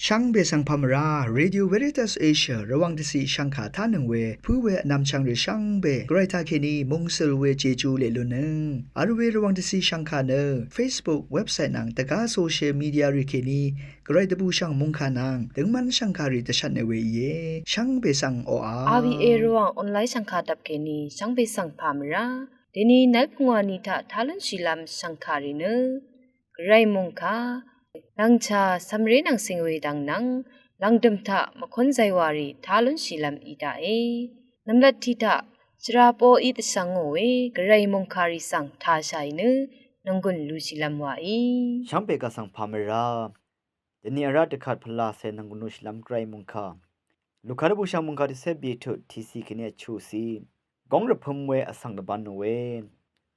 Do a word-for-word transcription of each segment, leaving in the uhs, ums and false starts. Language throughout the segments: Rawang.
Shvngbe svng pà mvrá, Radio Veritas Asia Rvwàng dvciq shvngkà tánøng we pǿ we vnvmchvng rì shvngbe Gvray taqkèní mungsøl we Jeju leq lunnøng vl we Rvwàng dvciq shvngkà nø Facebook, website nvng dvgá social media rì kèní Gvray dvbùshv̀ng mòngkà nvng døngmv́n shv̀ngkàrì dvshvtne we íe. Shvngbe svng oqà. R V A Rvwàng online shv̀ngkà dvp kèní shvngbe svng pà mvrá. Dèní nv́l pungwà ni taq tá lúnshìlv́m shv̀ngkàrì nø Gvray mòngkà, nv̀ngchà cv̀mré nv̀ngsing we dv̀ng nvng lv̀ngdø̀m taq mvkún zaywàrì tá lúnshìlv́m í daqe. Nv̀mlat tiq taq shvra poqí dvshvngò we Gvray mòngkàrì svng tāshàì nø nònggùn lushìlv́m wàí. Shvngbe kaq svng pà mvrá. Dèní vrá dvkvt pvlacè nònggùn lushìlv́m Gvray mòngkà. Luka dvbùshv̀ng mòngkà tiqcé bì tut tiqciq kèní vchuqciq. Góng rvpø̄m we vsvng dvbān nò we.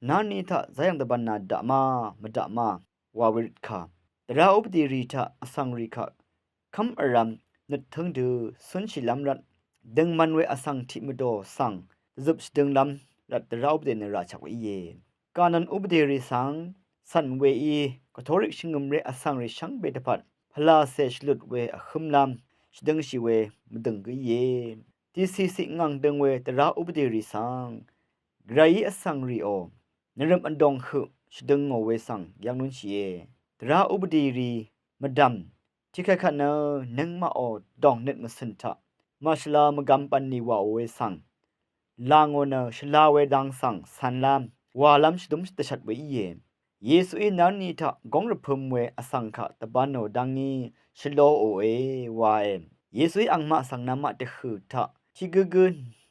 Nárni taq záyv̀ng dvbān nà daq má, mvdaq má, wa we røt kà. Dvrá updèrì taq vsvng rì kaq kv́m vrv̄m nøttǿng dø cúnshìlv́m rvt døngman we vsvng tiq mvdò svng dvzøp shvdønglv́m rvt dvrá updè nø rà chvk we íe. Kanun updèrì svng cv̀n weí katolik shvngø̀mré vsvng rì shvngbe dvpvt pvlacè shvlut we vhǿmlv́m shvdøngshì we mvdø̀ng gǿ íe. Tiqciqciq ngv̀ng døng we dvrá updèrì svng Gvrayí vsvng rìò nvrø̀m vdòng høq shvdøngò we svng yv́ng lúnshìe. Dvrá updèrì mvdv̀m tiqkvtkvt nø nøngmaqò dòng nøt mvcø̀n taq màshvla mvgvm bv̀nlì wàò we svng làngò nø shvla we dang svng cv̄nlv́m wàlv́m shvdúm dvshvt we íe. Yesuí nárni taq góng rvpø̄m we vsvng kaq dvbān nò dv́ngí shvlōòe wae. Yesuí angmaq svng namaq dvhø̀ taq tiq gǿgǿ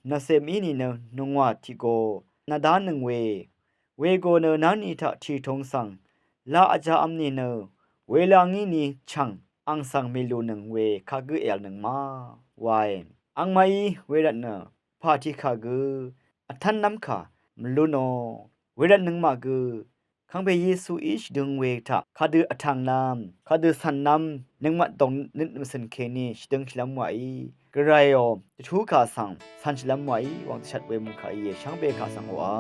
nvcē mí nìnø nòngwà tiq go nvdánøng we. Wego nø nárni taq tìtūng svng la vjav̄m nìnø welangí ni chv̀ng ang svng mèlùnøng we kagǿ èv̄lnøng ma wae. Angmaqí wervtnø pà tiq kagǿ vtv́nlv́m kà mvlú nò. Wervt nøngmaq gø kàngpè Yesuí shvdøng we taq kadø vtv̄nglv́m, kadø cv̄nlv́m nøngmaq dòng nøt mvcø̀n kèní shvdøngshìlv́m wàí. Gvrayò dvtú kà svng cv̄nshìlv́m wàí wvng dvshvt we mòngkà íe. Shvngbe kà svng oqà.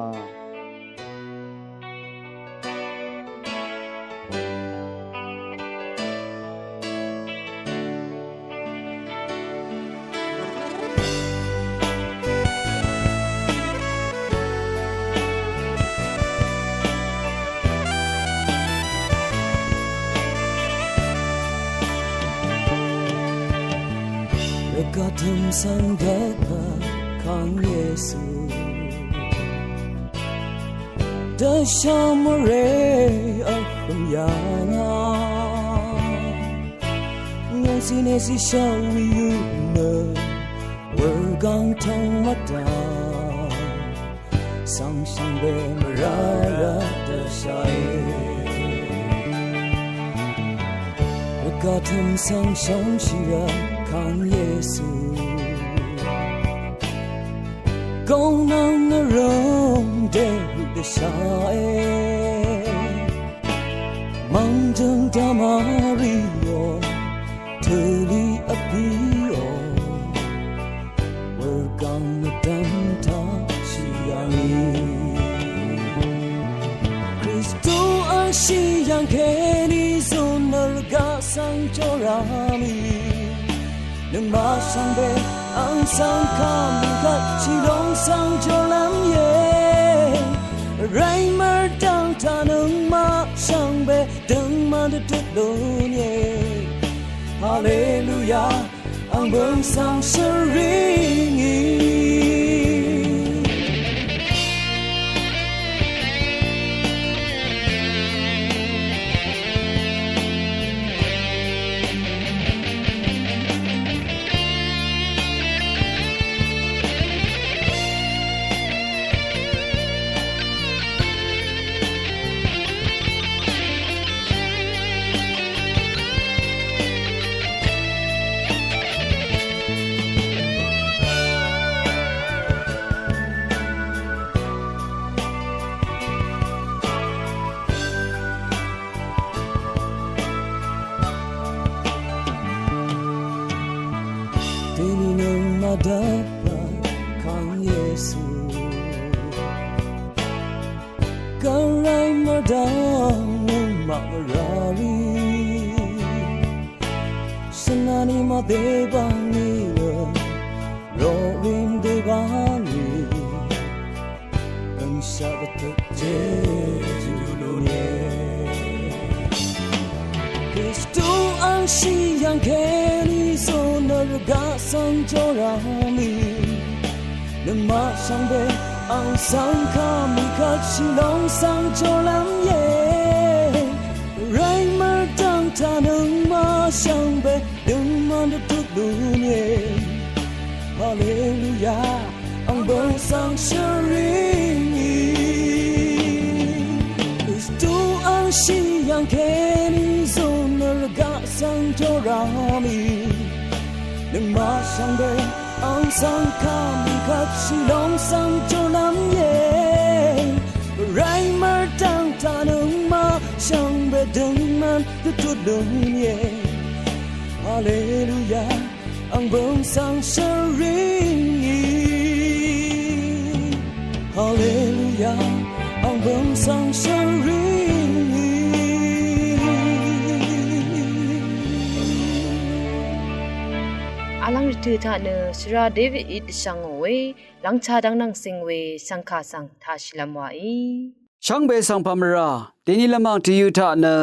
Rvgaq tø̀m svng dvpvt kang Yesu dvshà mvrè vhø̀m yà ngà. Ngòngzí nèzí shvwi yù nø wurgáng tóng mvdà svng shvngbe mvrá rvt dvshàe. Rvgaq tø̀m svng shvngshì rvt kang Yesu góng nvng nvrø̀m dèhøq dvshàe. Mv̀ngjø̀ng dvmvri ò tø̀lì vpí ò wurgáng mvdv́m taq shì yà ngì. Kristu vshì yv̀ng kèní zùn nø rvgaq svng jórá mì. Nøngmaq shvngbe ang svng kà mì kvt shì long svng jórlv́m íe. Vrayí mvrdv̀ng taq nøngmaq shvngbe døngman dvdøt lún íe. Haleluya. Ang bø̀ng svng shvring í. Dèní nøngmaq dvpvt kang Yesu Gvray mvdv̀ng nøngmaq mvrá rì shvna Mvdvbvngi vl roqrim dvbvngi vngshaq vtøq jeju lúnye. Kristu angshì yv̀ng kèní zùn nø rvgaq svng jórv̀mì. Nøngmaq shvngbe ang svng kà mì kvt shì lòng svng jórv̀m íe. Rvray mvrdv̀ng taq nøngmaq shvngbe døngman dvtut lúnye. Haleluya, ang bø̀ng svng shvring í. Kristu angshì yv̀ng kèní zùn nø rvgaq svng jórv̀mì. Nøngmaq shvngbe ang svng kà mì kvt shì lòng svng jórv̀m íe. Rvray mvrdv̀ng taq nøngmaq shvngbe døngman dvtut lúnye. Haleluya, ang bø̀ng svng shvring í. Haleluya, ang bø̀ng svng shvring í. Vlv́ng rvtø̀ taq nø shvra David í dvshvngò we, lv́ngchá dv́ng nvng sing we shvngkà svng taq shìlvm wàí. Shvngbe svng pà mvrà, dèní lvmàng tvyø̄ taq nø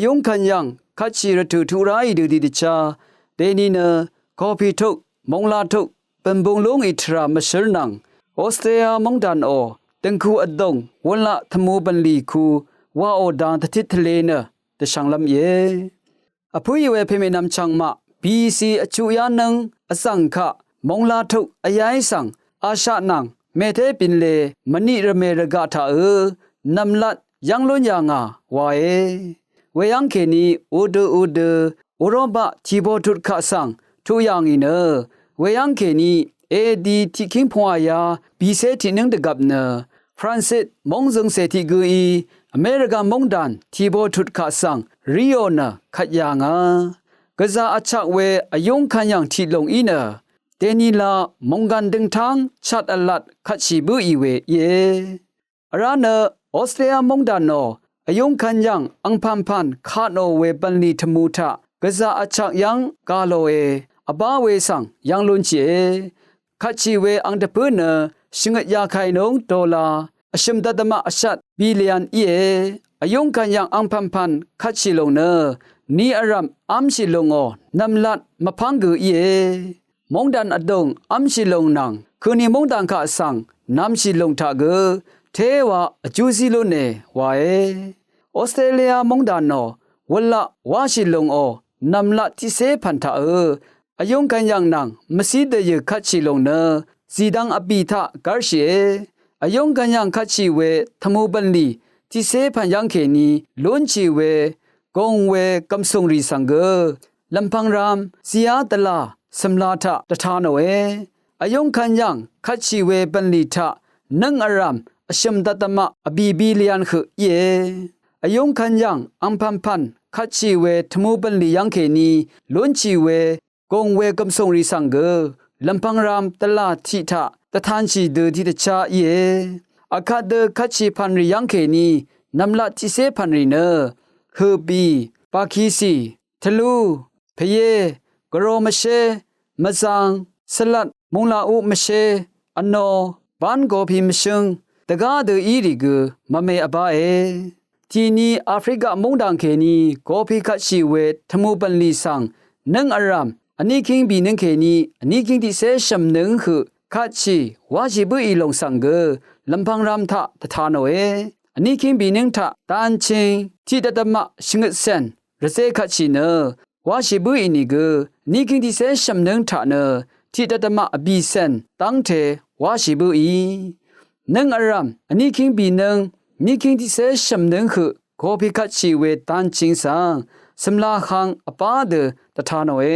vyúng kvn yv̀ng kvtshì rvtø̀ tuq ráì dø tiqdvchá, dèní nø kopi tuq, mongla tuq, bø̀nbung lúngì tvrà mvshǿr nvng Australia móngdànò dø̀ngku vdùng wunlaq tvmu bv̀nlì ku wàò dang dvtit tvlē nø dvshvnglv́m íe. Vpǿì we pèmènvm chvngmaq B C vchuq yá nǿng vzv̀ng kaq mongla tuq vyáí svng Asha nvng mèté binle mvniq rvmè rvgaq taq ø nv̀mlat yv́ng lún yà ngà wae. Weyv́ng kèní udø udø Uropa tìbò tut kaq svng tuq yà ngì nø, weyv́ng kèní A D tiqkíng pungwàyá bìcé tiqnǿng dvgvp nø Francis móngzøngcè tiq gǿí Amerika móngdàn tìbò tut kaq svng ríò nø kvt yà ngà. Gvzà vchak we vyúng kvn yv̀ng tiq lùng í nø dèní la mònggàn døngtáng chat vlat kvtshì bǿì we íe. Vrá nø Australia móngdànò vyúng kvn yv̀ng angpv̀npv̀n katnò we bv̀nlì tvmu taq gvzà vchak yv́ng gà lòe, vbá we svng yv́ng lúnshìe. Kvtshì we ang dvpǿ nø shvngøt yakainúng dola vshø̀m dvdvmaq vshat billion íe. Vyúng kvn yv̀ng angpv̀npv̀n kvtshì lùng nø ni vrv̀m v́mshì lùngò nv̀mlat mvpv́ng gø íe. Móngdàn vdùng v́mshì lùng nvng køni móngdàn kaq svng nvmshì lùng taq gø téwa vjú zí lúne wae. Australia móngdànò wulaq wáshì lùngò nv̀mlat tiqcé pv̀n taq ø vyúng kvn yv̀ng nvng mvcí dvyø̀ kvtshì lùng nø zìdvng vbì taq gv́rshìe. Vyúng kvn yv̀ng kvtshì we tvmu bv̀nlì tiqcé pv̀n yv́ng kèní lúnshì we gùng we gv̀msùng rì svng gø lv̀mpv̄ng ram zìá dvlà cø̀mla taq dvta nòe. Vyúng kvn yv̀ng kvtshì we bv̀nlì taq nǿng vrv̀m vshø̀m dvdvmaq vbì billion høq íe. Vyúng kvn yv̀ng angpv̀npv̀n kvtshì we tvmu bv̀nlì yv́ng kèní lúnshì we gùng we gv̀msùng rì svng gø lv̀mpv̄ng ram dvlà tiq taq dvtanshì dø tiqdvchá íe. Vkvt dø kvtshì pv̀n rì yv́ng kèní nv̀mlat tiqcé pv̀n rì nø hø̀bì, bakisì, tvlú, pvyé, gvro mvshé, mvzang, svlat, mungla uq mvshé, vno, bán gopi mvshǿng dvgá dø í rì gø mvme vbáe. Tìni Afrika móngdàn kèní gopi kvtshì we tvmu bv̀nlì svng nǿng vrv̀m vníkíng bìnǿng kèní vníkíng tiqcé shv̀mnǿng høq kvtshì wáshì bǿì lòng svng gø lv̀mpv̄ng ram taq dvta nòe. Vníkíng bìnǿng taq danching tiqdvdvmaq shvngøtcèn rvzé kvtshì nø wáshì bǿì nìgø vníkíng tiqcé shv̀mnǿng taq nø tiqdvdvmaq vbìcèn dv́ngte wáshì bǿì. Nǿng vrv̀m vníkíng bìnǿng vníkíng tiqcé shv̀mnǿng høq gopi kvtshì we danching svng cø̀mla hang vbá dø dvta nòe.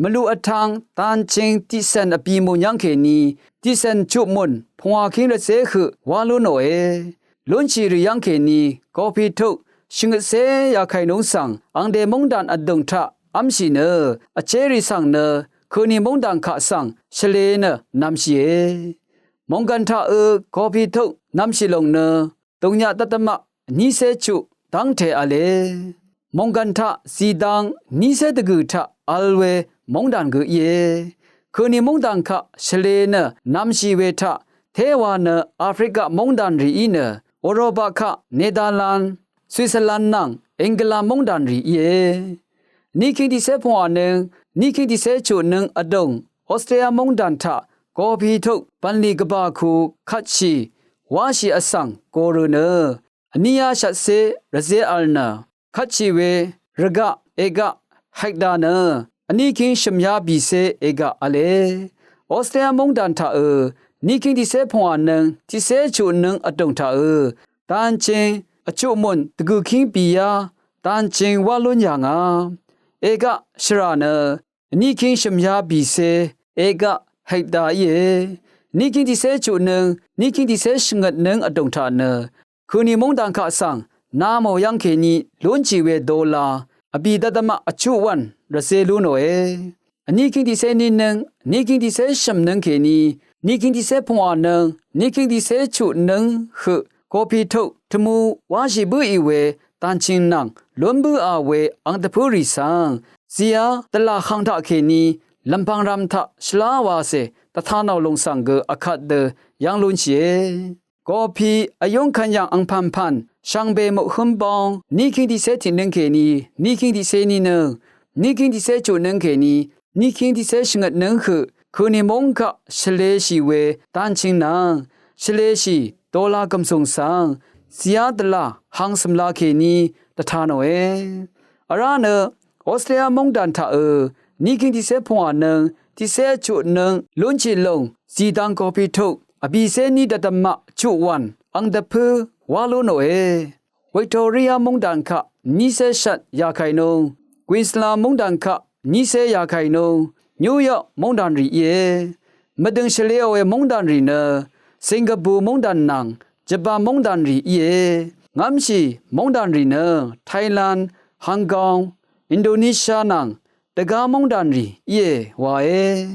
Mvluq vtv̄ng danching tiqcèn vbì mùn yv́ng kèní tiqcèn chuq mùn pungwàkíng rvzé høq wá lú nòe. Lúnshì rì yv́ng kèní gopi tuq shvngøtcé yakainúng svng angde móngdàn vdùng taq v́mshì nø vchérì svng nø køni móngdàn kaq svng shvlē nø nvmshìe. Mònggv̀n taq ø gopi tuq nvmshì lòng nø dùngnyaq dvdvmaq vnícé chuq dv́ngte v̄le. mònggv̀n taq zìdvng nícé dvgø̀ taq vl we móngdàn gø íe. Køni móngdàn kaq shvlē nø nv̄mshì we taq téwa nø Afrika móngdàn rì í nø Europa kaq Netherland, Switzerland nvng England móngdàn rì íe. Vníkíng tiqcé pungwà nøng vníkíng tiqcé chuq nøng vdùng Australia móngdàn taq gopi tuk bv̀nlì gvbà ku kvtshì wáshì vsvng gorø nø vníyá shvtcé rvzé vl nø kvtshì we rvgaq ègaq hekda nø vníkíng shø̀myá bìcé ègaq v̄le. Australia móngdàn taqø vníkíng tiqcé pungwà nøng tiqcé chuq nøng vdùng taqø danching vchuqmùn dvgø̀kíng bìyá danching wá lún yà ngà ègaq shvrà nø vníkíng shø̀myá bìcé ègaq hekda íe. Vníkíng tiqcé chuq nøng vníkíng tiqcé shvngøt nøng vdùng taq nø køni móngdàn kaq svng namò yv́ng kèní lúnshì we dola vbì dvdvmaq vchuq wv̀n rvzé lú nòe. Vníkíng tiqcé ní nøng vníkíng tiqcé shø̀m nøng kèní vníkíng tiqcé pungwà nøng vníkíng tiqcé chuq nøng høq gopi tuk tvmu wáshì bǿì we danching nvng lún bǿà we ang dvpǿ rì svng zìá dvlà hang taq kèní lv̀mpvng ram taq shvlá wacè dvtanò lùng svng gø vkvt dø yv́ng lúnshìe. Gopi vyúng kvn yv̀ng angpv̀npv̀n shvngbe muqhǿm bóng vníkíng tiqcé tiqnǿng kèní vníkíng tiqcé ní nøng vníkíng tiqcé chuq nøng kèní vníkíng tiqcé shvngøt nøng høq køni móng kaq shvlēshì we danching nvng shvlēshì dola gv̀msùng svng zìá dvlà hang cø̀mla kèní dvtanòe. Vrá nø Australia móngdàn taqø vníkíng tiqcé pungwà nøng tiqcé chuq nøng lúnshì lùng zìdvng gopi tuk vbìcé ní dvdvmaq chuq wv̀n ang dvpǿ wá lú nòe. Victoria móngdàn kaq nícé shvt yà kàì nung, Queensland móngdàn kaq nícé yà kàì nung, New York móngdàn rì íe. Mvdø̀ng shvlēò we móngdàn rì nø Singapore móngdàn nvng Japan móngdàn rì íe. Ngv́mshì móngdàn rì nø Thailand, Hong Kong, Indonesia nvng dvgá móngdàn rì íe wae.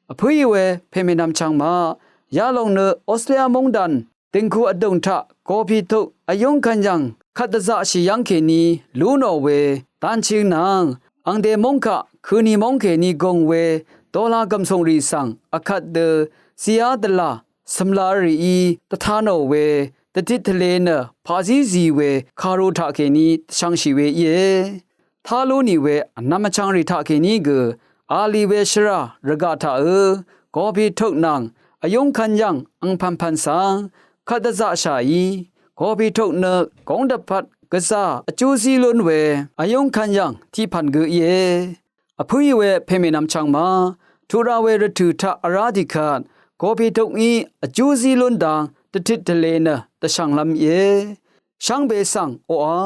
Vpǿì we pèmènvm chvngmaq yalòng nø Australia móngdàn dìngku vdùng taq gopi tuk vyúng kvn yv̀ng kvt dvzaqshì yv́ng kèní lú nò we danching nvng angde móng kaq køni móng kèní gùng we dola gv̀msùng rì svng vkvt dø zìá dvlà cø̀mla rìí dvtanò we dvtit tvlē nø paqzí zì we kàru taq kèní dvshvngshì we íe. Tá lú nì we vnvm vchvng rì taq kèní gø a lì we shvrà rvgaq taqø gopi tuk nvng vyúng kvn yv̀ng angpv̀npv̀n svng kvt dvzaqshàí gopi tuk nø góng dvpvt gvzà vjú zí lún we vyúng kvn yv̀ng tiqpv̀n gø íe. Vpǿì we pèmènvm chvngmaq tuq ra we rvtø̀ taq vrá dìkvt gopi tukí vjú zí lún dang dvtit tvlē nø dvshv̀nglv́m íe. Shvngbe svng oqà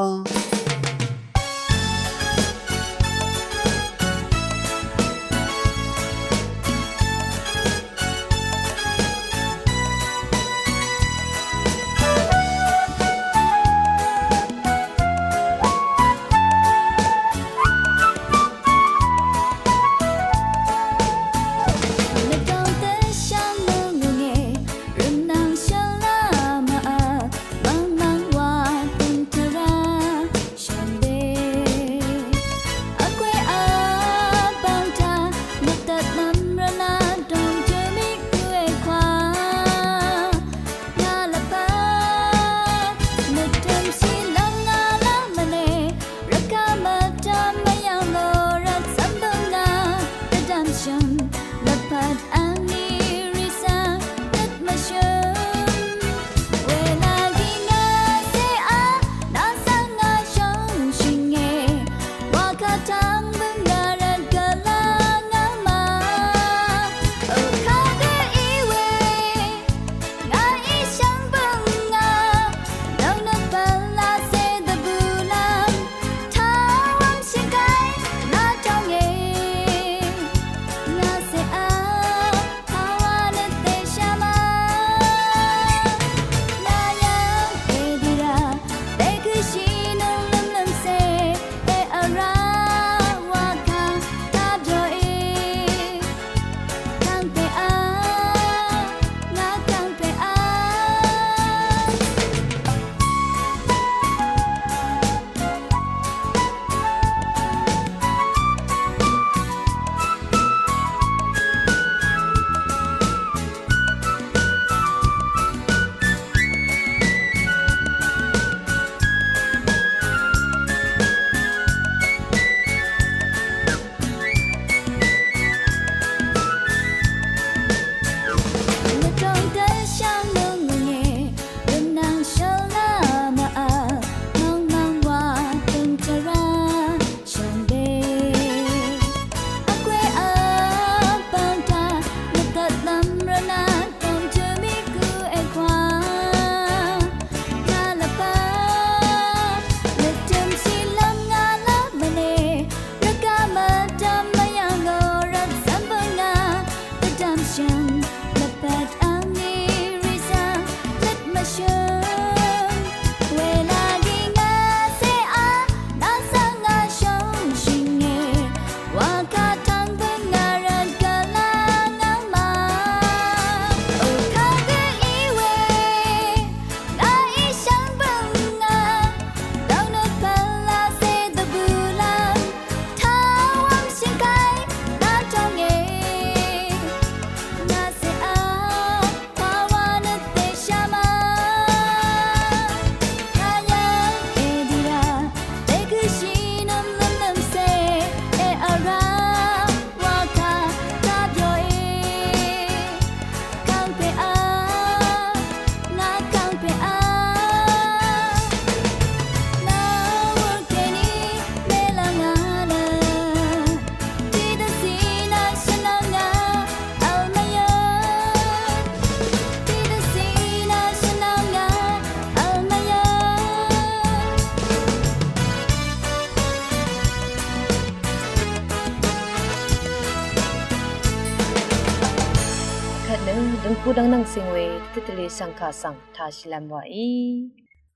Døngku dvngnvng sing we tvtøt tvle shvngkà svng tashìlvm wàí.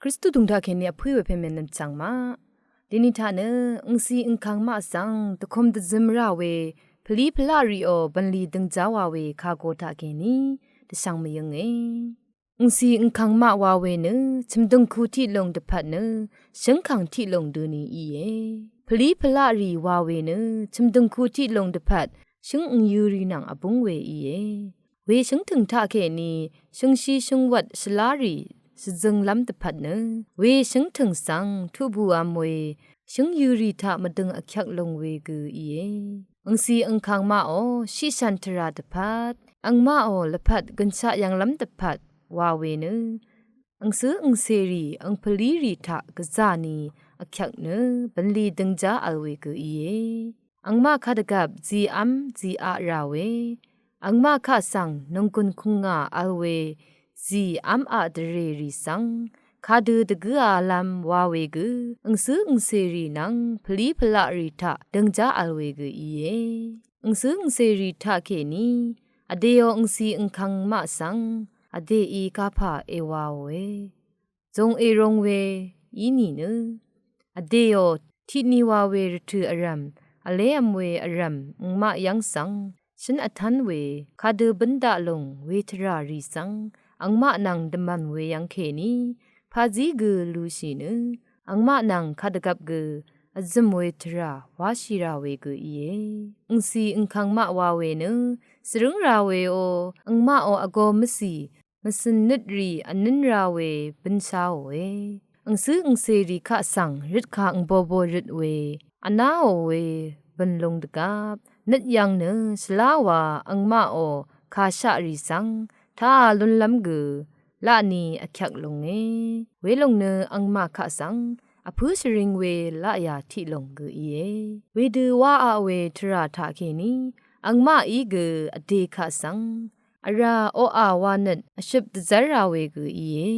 Kristu tùng taq kèní vpǿí we pèmè nø chv̀ng maq. Dini taq nø angsi angkang maq svng dvkom dvzøm rà we pvlí pvlaq rìò bv̀nlì døngjá wa we kago taq kèní dvshvng mvyǿnge. Angsi angkang maq wa we nø chø̀mdøngku tiq lung dvpvt nø shǿngkàng tiq lung døni íe. Pvlí pvlaq rì wa we nø chø̀mdøngku tiq lung dvpvt shǿng angyø̄ rì nvng vbúng we íe. We shǿngtø̀ng taq kèní shǿngshí shǿngwvt shvlá rì shvzønglv́m dvpvt nø we shǿngtø̀ng svng tuqbùvm we shǿngyø̄ rì taq mvdøng vkyvk lung we gø íe. Angsi angkang maqò shiqshv̀n tvrà dvpvt angmaqò lvpat gønshaq yvnglv́m dvpvt wa we nø angcǿ angcèrì angpvlírì taq gvzà ni vkyvk nø bv̀nlì døngjá vl we gø íe. Angmaq kadvgvp zìv́m zìaq rà we angmaq kaq svng nònggùn kùngà vl we zìv́m aq dvrèrì svng kadø dvgǿalv́m wa we gø angcǿ angcèrì nvng pvlí pvlaq rì taq døngjá vl we gø íe. Angcǿ angcèrì taq kèní vdèò angsi angkang maq svng vdèí kapà èwaòe. Zong èrong we í nìnø vdèò tiqni wa we rvtø̀ vrv̀m vlévm we vrv̀m angmaq yv́ng svng shǿn vtv́n we kadø bǿn daq lung we tvrà rì svng angmaq nvng dvmv̀n we yv́ng kèní pazí gø lushì nø angmaq nvng kadvgvp gø vzø̀m we tvrà wáshì rà we gø íe. Angsi angkang maq wa we nø svrǿng rà weò angmaqò vgō mvcì mvcø̀n nøt rì vnǿn rà we bǿnsháòe. Angcǿ angcèrì kaq svng røtkà angbobo røt we vnáò we bø̀nlung dvgvp nøt yv̀ng nø shvlá wa angmaqò kàshaq rì svng taq lúnlv́m gø laqni vkyvk lunge. Welòng nø angmaq kaq svng vpǿ shvring we laqyà tiq lung gø íe. Wedø wáaq we tvrà taq kèní angmaqí gø vdè kaq svng vrà oqà wa nøt vshøp dvzv́r rà we gø íe.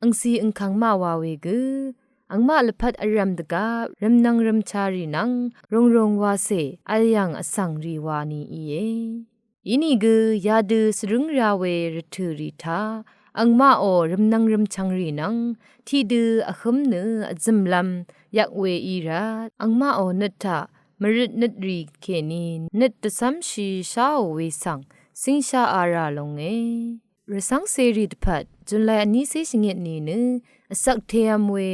Angsi angkang maq wa we gø angmaq lvpat vrv̀m dvgvp rv̀mnvng rv̀mchà rì nvng rungrung wacè vl yv̀ng vsvng rì wa ni íe. Inìgø yadø svrǿng ra we rvtø̀ rì taq angmaqò rvmnvng rvmchvng rì nvng tiqdø vhǿm nø vzø̀mlv́m yvk we í rvt angmaqò nøt taq mvrøt nøt rì kèní nøt dvcv́mshì sháò we svng cíngsháā rà longe. Rvcv́ngcèrì dvpvt July vnícé shvngit nìnø vsvk tev̄m we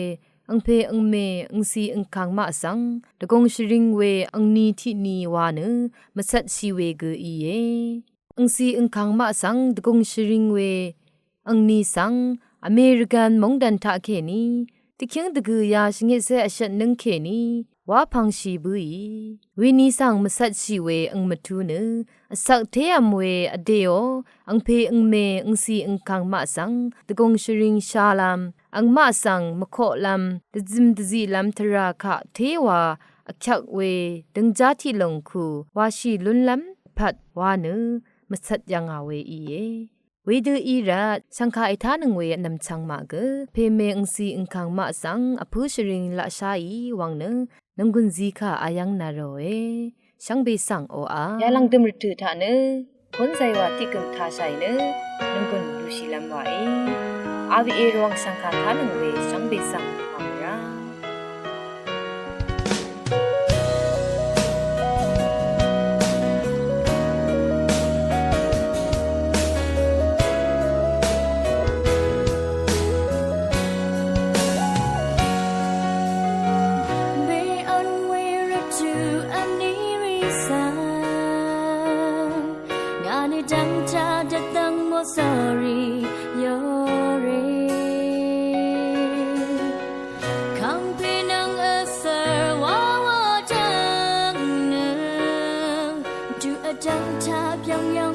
angpè angmè angcì angkàng maq svng dvgùng shvring we angni tiqni wa nø mvcvtshì we gø íe. Angcì angkàng maq svng dvgùng shvring we angni svng American móngdàn taq kèní dvkíng dvgø̀yā shvngitcé vshvtnǿng kèní wá pvngshì bǿì. Wení svng mvcvtshì we ang mvtú nø vsvk tév̄m we vdèò angpè angmè angcì angkàng maq svng dvgùng shvring shalv̄m angmaq svng mvkoqlv̄m dvzøm dvziqlv̄m tvrà kaq téwa vkyvk we døngjá tiq lòng ku washì lúnlv́m pvt wa nø mvcvt yv̀ngà we íe. Wedø í rvt shv̀ngkà ètánøng we vnv̀m chvng maq gø pèmè angcì angkàng maq svng vpǿ shvring laqsháì wvng nø nònggùn zikà ayv́ng nà ròe. Shvngbe svng oqà yalv̀ngdø̀m rvtø̀ taq nø kún zaywà tiq gø̀m tashàì nø nònggùn lushìlv́m wàí. A V A Rvwàng shv̀ngkà tánøng we shvngbe svng mv̀mrá. Be on we rvtø̀ vní rì svng ngà nø dv́ngtaq dvdv́ng mòsòrì yòrè. Kàngpè nvng vsv̀r wawa dv́ng nø dø vdv́ngtaq byv̀ng yv̀ng